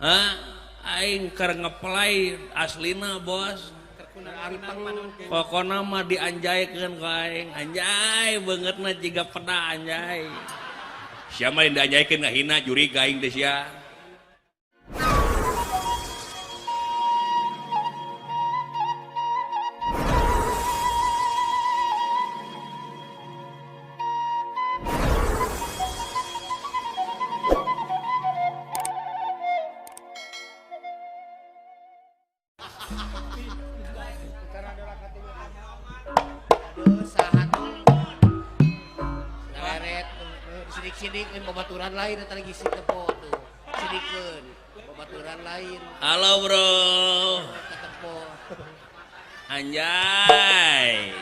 Hah? Aing keur ngepelai aslina bos. Pokona mah dianjaykeun ku aing. Anjay beungeutna jiga peda anjay. Sia mah dianjaykeun ngahina jurig aing teh sia. Sidik-sidik babaturan lain eta lagi si tepo tuh. Sidikeun babaturan lain. Halo bro. Ketepo. Anjay.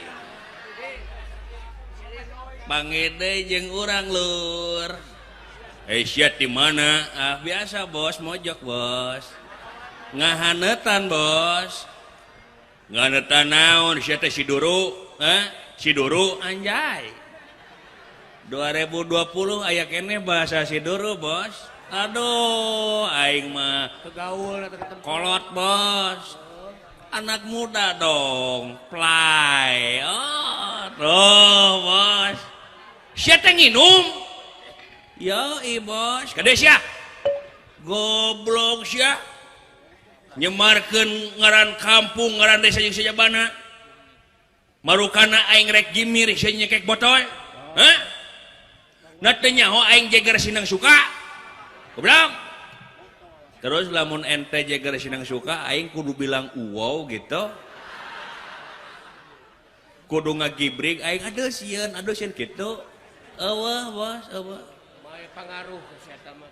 Pangede jeung urang lur. Eh sia di mana? Ah biasa bos, mojok bos. Ngahanetan bos. Ngahanetan naon sia teh si Duru? Hah? Si Duru anjay. 2020 aya keneh bahasa si Duru bos. Aduh, aing mah kegaul atau ketemu kolot bos. Anak muda dong, play. Oh, tuh bos. Sia teh nginum? Yoi bos. Kade sia? Goblok sia. Nyemarkeun ngaran kampung, ngaran desa jeung sajabana. Marukana aing rek gimir sia nyekek botol. Hah? Na teu nyaho aing jeger sinang suka. Goblok. Terus lamun ente jeger sinang suka aing kudu bilang wow gitu. Kudu ngagibrig aing aduh sieun gitu. Eueuh bos, eueuh. Bae pangaruh kesehatan mah.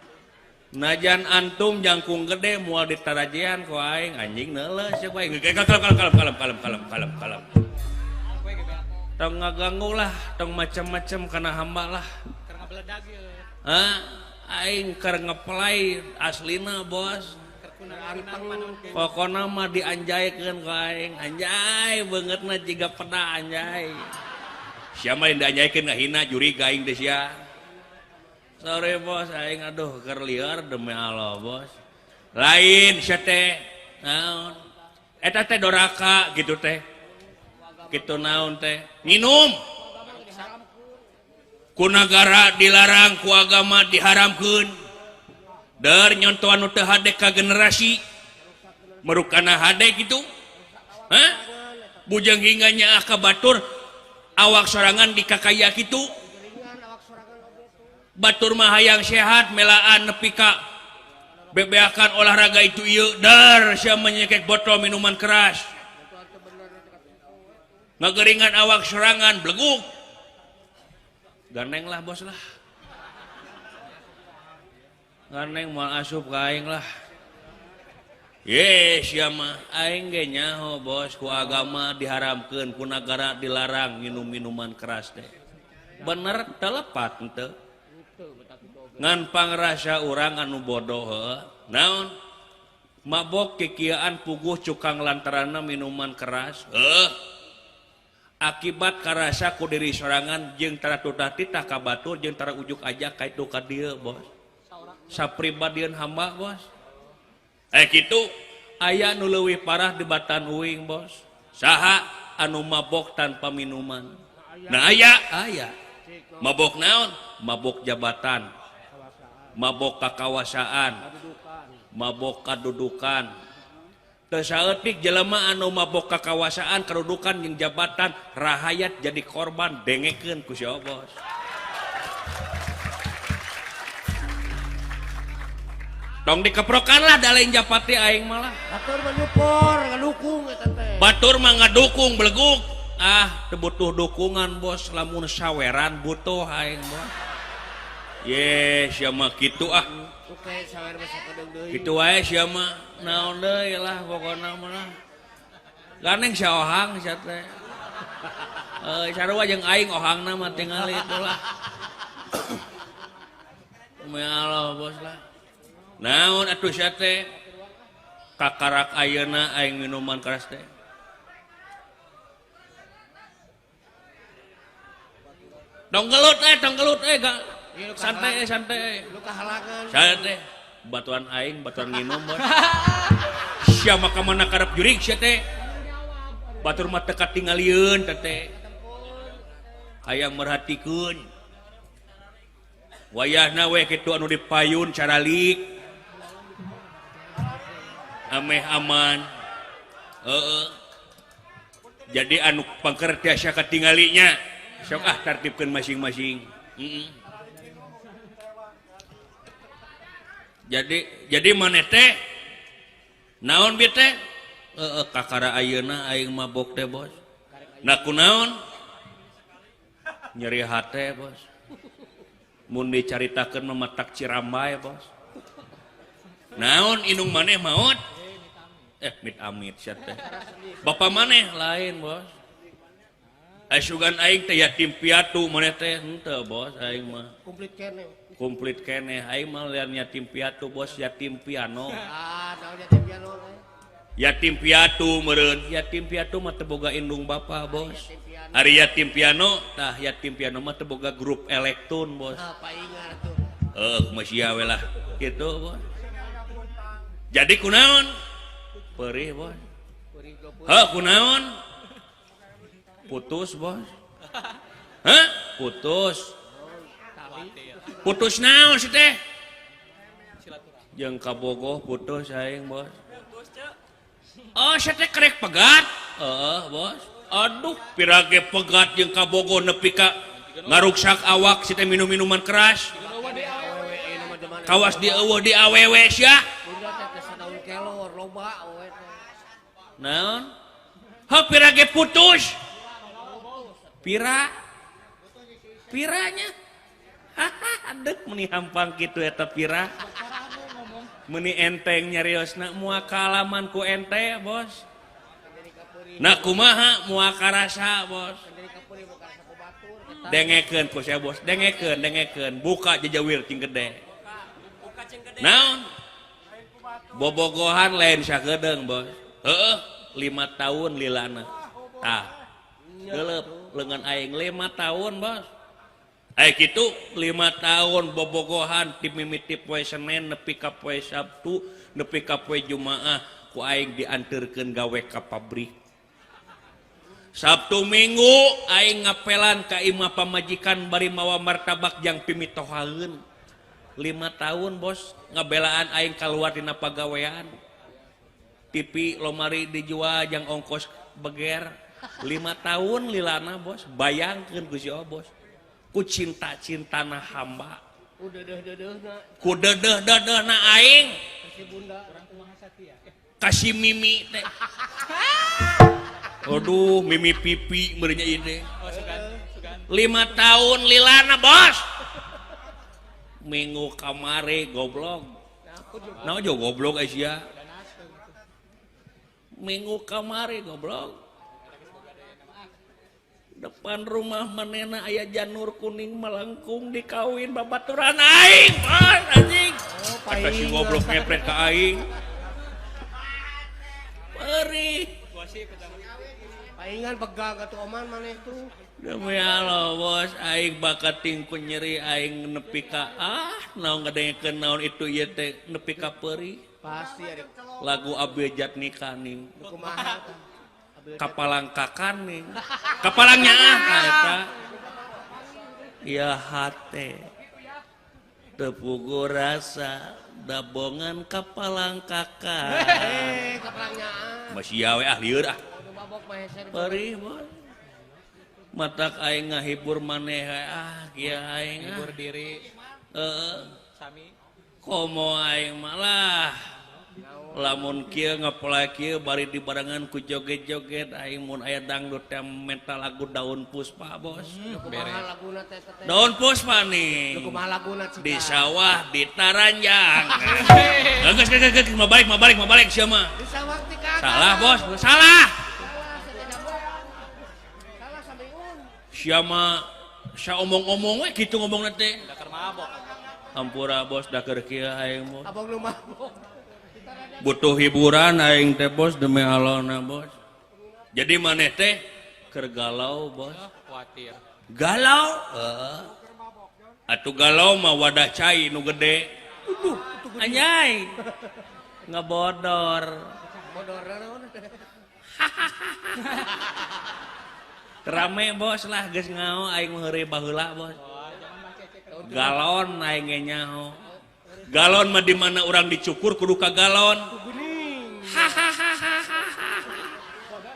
Najan antum jangkung gede moal ditarajean ku aing anjing neuleuh sia ku aing. Kalem kalem kalem kalem kalem kalem. Tong ngaganggu lah, tong macam-macam kana hamba lah. Hah? Aing keur ngepelai aslina bos. Pokona mah dianjaykeun ku aing. Anjay beungeutna jiga peda anjay. Sia mah dianjaykeun ngahina jurig aing teh sia. Sorry bos, aing aduh keur liar demi Allah bos. Lain sia teh naon? Eta teh doraka gitu teh. Kitu naon teh? Nginum. Ku nagara dilarang, ku agama diharamkeun. Der nyontohan nu teu hade ka generasi. Merukana hade kitu. Hah? Bujang hingga nyaah ka batur awak sorangan dikakaya kitu. Batur mah hayang sehat melaan nepi ka bebeakan olahraga itu ieu. Der sia menyekek botol minuman keras. Ngageringan awak sorangan bleguk. Gandeng lah bos lah. Gandeng moal asup ka aing lah. Ye sia mah aing ge nyaho bos ku agama diharamkeun, ku nagara dilarang minum minuman keras teh. Bener telepat henteu. Ngan pangrasa urang anu bodoh heuh. Naon? Mabok kikieuan puguh cukang lantaranna minuman keras. Heuh. Akibat karasa ku diri sorangan jeung tara tutah titah ka batur jeung tara ujuk aja ka itu ka dieu bos. Sapribadieun hamba bos. Kitu aya nu leuwih parah di batan uing bos. Saha anu mabok tanpa minuman? Nah aya, aya. Mabok naon? Mabok jabatan. Mabok kakawasaan. Mabok kadudukan. Teu saeutik jelema anu mabok kakawasaan, kadudukan jeung jabatan, rahayat jadi korban dengekeun ku si bos. Tong dikeprokan lah da lain japati aing malah. Batur mah nyupor, ngadukung eta teh. Batur mah ngadukung beleguk. Ah, teu butuh dukungan bos, lamun saweran butuh aing bos. Ye, sia mah kitu ah. Oke, sawer mah sakedeung deui. Kitu wae sia mah naon deui lah pokona mah lah. Ganeng sia ohang sia teh. Sarua jeung aing ohangna mah tingali itulah. Demi Allah bos lah. Naon atuh sia teh? Kakarak ayeuna aing minuman keras teh. Tong gelut gak. Santai santai. Lu kahalangan. Santai. Batuan aing, batuan nginum bos. Sia mah ka mana karep jurig sia teh. Batur mah teu katingalieun teh. Hayang merhatikeun. Wayahna we kitu anu dipayun caralik. Ameh aman. Heeh. Jadi anu pangker tiasa katinggalinya. Sok ah tertibkeun masing-masing. Jadi maneh teh naon bieu teh? Heeh, kakara ayeuna aing mabok teh bos. Nah kunaon? Nyeri hate bos. Mun dicaritakeun mah matak cirambay bos. Naon indung maneh maot? Amit-amit sia teh. Bapa maneh lain bos. Asugan aing teh yatim piatu maneh teh henteu bos aing mah. Komplit keneh. Komplit keneh aing mah lian yatim piatu bos, yatim piano. Ah, naon yatim piano teh? Yatim piatu meureun. Yatim piatu mah teu boga indung bapa bos. Ari yatim piano tah yatim piano mah teu boga grup elektron bos. Ah, paingan atuh. Heuh, kumaha sia we lah kitu bos. Jadi kunaon? Perih bos. Heuh, kunaon? Putus bos. Hah? Putus. Putus naon sih teh? Jeung kabogoh putus aing bos. Oh, sia teh kerek pegat. Heeh, bos. Aduh, pirage pegat jeung kabogoh nepi ka ngaruksak awak si teh minum-minuman keras. Kawas di eueuh di awewe sia. Naon? Heuh pirage putus. Pira? Piranya? Haha, aduh meni hampang kitu eta pira. Meni enteng nyariosna moal kaalaman ku ente, bos. Nah kumaha moal karasa, bos. Dengekeun ku sia, bos. Dengekeun, dengekeun. Buka jejawir cing gede. Naon? Bobogohan lain sakedeung, bos. Heeh, 5 tahun lilana. Tah. Geuleup leungeun aing 5 tahun, bos. Aya kitu 5 tahun bobogohan ti mimiti poe Senin nepi ka poe Sabtu, nepi ka poe Jumaah ku aing dianterkeun gawe ka pabrik. Sabtu Minggu aing ngapelan ka imah pamajikan bari mawa martabak jang pimitohaeun. 5 tahun, bos, ngabelaan aing kaluar dina pagawean. TV lomari dijual jang ongkos beger. 5 tahun lilana, bos. Bayangkeun ku si bos. Ku cinta-cintana hamba. Ku dedeh-dedehna aing. Kasih mimi teh. Aduh, mimi pipi meureunnya ieu teh. 5 tahun lilana, bos. Minggu kamari goblok. Naon jo goblok sia. Minggu kamari goblok. Depan rumah manena aya janur kuning melengkung dikawin babaturan aing, bos anjing. Kata si goblok ngepret ka aing. Perih. Paingan pegang atuh oman maneh tuh. Demi Allah bos, aing bakat ting ku nyeri aing nepi ka naon ngadengekeun naon itu ieu teh nepi ka perih. Pasti ari lagu Abil Jatnika ning. Kumaha tah? Kapalangkakan ning. Kapalangnya ah eta. Ya hate. Tepugu rasa dabongan kapalangkakan. Kapalangnya ah. Masih we ah lieur ah. Perih bos. Matak aing ngahibur maneh ah kieu aing hibur diri. Heeh. Sami. Komo aing malah lamun kieu ngapela kieu bari dibarengan ku joget-joget aing mun aya dangdut teh menta lagu Daun Puspa bos. Daun Puspa nih. Di sawah di Taranjang. Geus geus geus mau balik mau balik mau balik sia mah. Salah bos, salah. Sia mah saomong-omong we kitu ngomongna teh. Hampura bos da keur kieu aing mah. Abang nu mabok. Butuh hiburan aing teh bos demi Allah na bos. Jadi maneh teh keur galau bos. Kuatir. Galau? Heeh. Atuh galau mah wadah cai nu gede. Aduh, itu Anjay. Ngebodor. Bodor naon? Rame bos lah geus ngao aing mah heureuy baheula bos. Galon aing ge nyaho. Galon mah di mana urang dicukur kudu ka galon. Hahaha.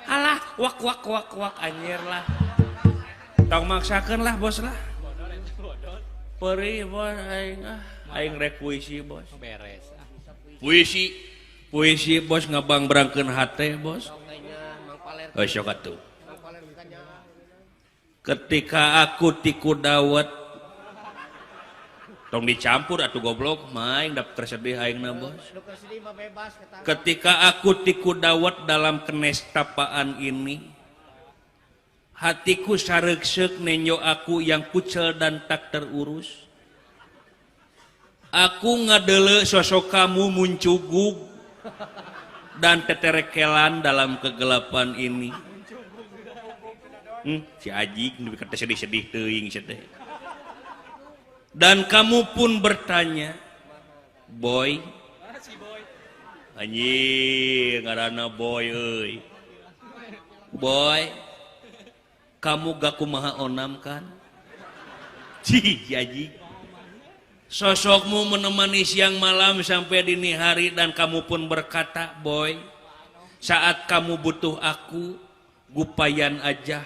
Alah wak wak wak wak anjir lah. Tong maksakeun lah bos lah. Perih bos aing ah. Aing rek puisi bos. Beres. Puisi. Puisi bos ngabangbrangkeun hate bos. Heuh sok atuh. Ketika aku tiku dawet tong dicampur atuh goblok maing dap tersedih aingna bos. Ketika aku tiku dawet dalam kenestapaan ini, hatiku sareukseuk nenjo aku yang kucel dan tak terurus. Aku ngadele sosok kamu muncugug dan teterekelan dalam kegelapan ini. Si Aji kata sedih-sedih teuing teh. Dan kamu pun bertanya, "Boy." Anjing ngaranna boy euy. Boy, kamu gak kumaha onam kan? Cih, si Aji. Sosokmu menemani siang malam sampai dini hari dan kamu pun berkata, "Boy, saat kamu butuh aku, gupayan aja.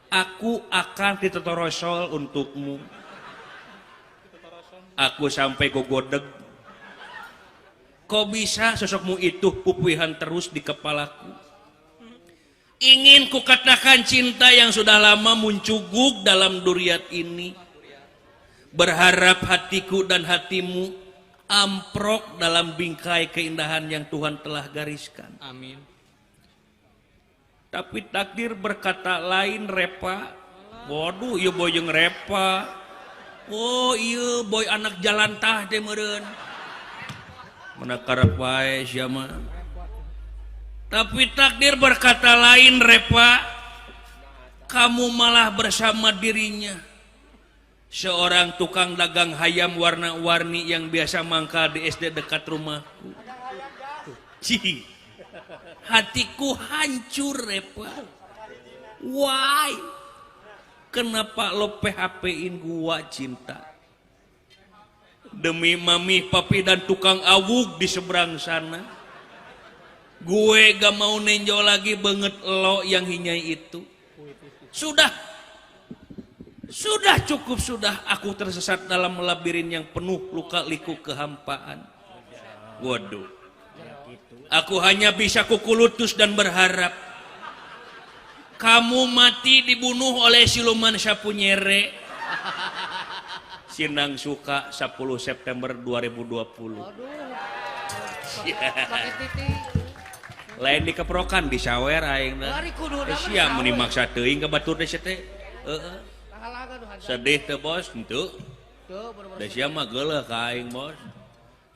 Aku akan ditetorosol untukmu." Aku sampai gogodeg. Kok bisa sosokmu itu pupuihan terus di kepalaku? Ingin kukatakan cinta yang sudah lama muncuguk dalam duriat ini. Berharap hatiku dan hatimu amprok dalam bingkai keindahan yang Tuhan telah gariskan. Amin. Tapi takdir berkata lain, Repa. Waduh, ieu boy jeung Repa. Oh, ieu boy anak jalan tah teh meureun. Mana karep wae sia mah. Tapi takdir berkata lain, Repa. Kamu malah bersama dirinya. Seorang tukang dagang hayam warna-warni yang biasa mangkal di SD dekat rumahku. Cih. Hatiku hancur, Repa. Why? Kenapa lo PHP-in gua cinta? Demi mami, papi, dan tukang awug di seberang sana. Gue gak mau nenjo lagi banget lo yang hinyai itu. Sudah. Sudah cukup sudah aku tersesat dalam labirin yang penuh luka liku kehampaan. Waduh. Aku hanya bisa kukulutus dan berharap kamu mati dibunuh oleh siluman sapu nyere. Sinang Suka 10 September 2020. Lain dikeprokan disawer aing teh. Sia mun dimaksa teuing ka batur teh teh. Heeh. Sedih teh bos henteu. Da sia mah geuleuh ka aing bos.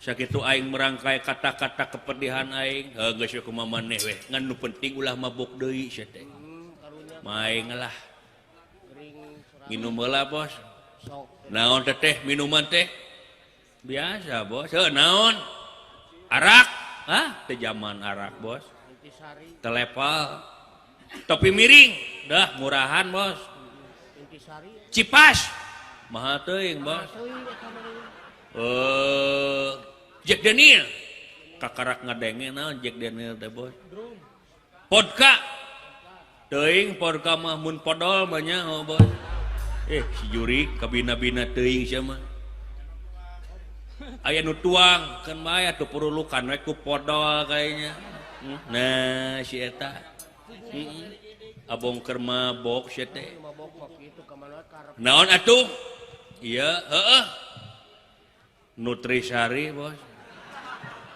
Sakitu aing merangkai kata-kata kepedihan aing, heuh geus we kumaha maneh we. Ngan nu penting ulah mabok deui sia teh. Maeng lah. Minum heula bos. Naon teh minuman teh? Biasa bos. Heuh naon? Arak. Hah, teh zaman arak bos. Telepal. Topi miring, dah murahan bos. Cipas. Mahal teuing bos. Jack Daniel. Kakarak ngadenge naon Jack Daniel teh bos. Vodka. Teuing vodka mah mun podol mah nya bos. Si juri kabina-bina teuing sia mah. Aya nu tuang keun bae atuh purulukan we ku podol kayaknya. Nah si eta. Abong keur mabok sia teh. Naon atuh? Iya, heeh. Nutrisari bos.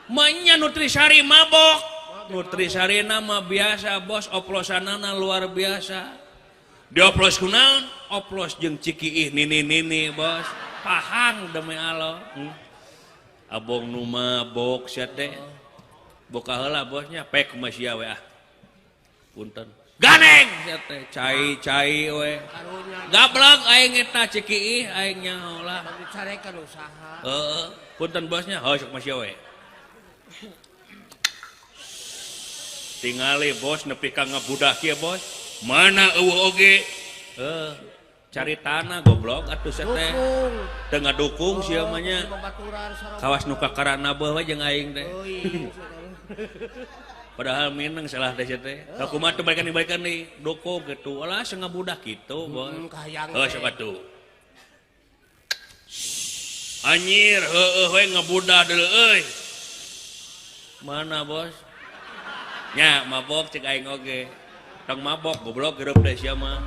Manya Nutrisari mabok. Nutrisari nama biasa bos, oplosanana luar biasa. Dioplos kunaon? Oplos jeung cikiih nini-nini bos. Pahang demi Allah. Abong nu mabok sia teh. Boka heula bosnya pek kumaha sia we ah. Punten. Ganeng sia teh cai cai we. Karunya. Gablek aing eta ceki ih aing nyaho lah. Bang dicarekan usaha. Heeh, punten bosnya, heuh sok masih we. Tingali bos nepi ka ngabudak kieu bos. Mana eueuh oge? Heuh, cari tanah goblok atuh sia teh. Dukung. Teu ngadukung sia mah nya. Babaturan sareng. Kawas nu kakarana beuh we jeung aing teh. Euy. Padahal mineng salah teh sia teh. Ka kumaha teu balikan-balikan deui, dukung kitu. Alah sengabudak kitu bos. Kahayang. Heuh sok atuh. Anjir, heueuh we ngabudah deuleu euy. Mana bos? Nya mabok cek aing oge. Tong mabok goblok gereup teh sia mah.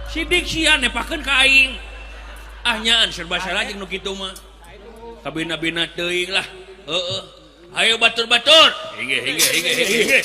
Sidik sia nepakeun ka aing. Ah nyaan serba salah jeung nu kitu mah. Kabina-bina teuing lah. Heueuh. Hayo batur-batur. Hige hige hige hige.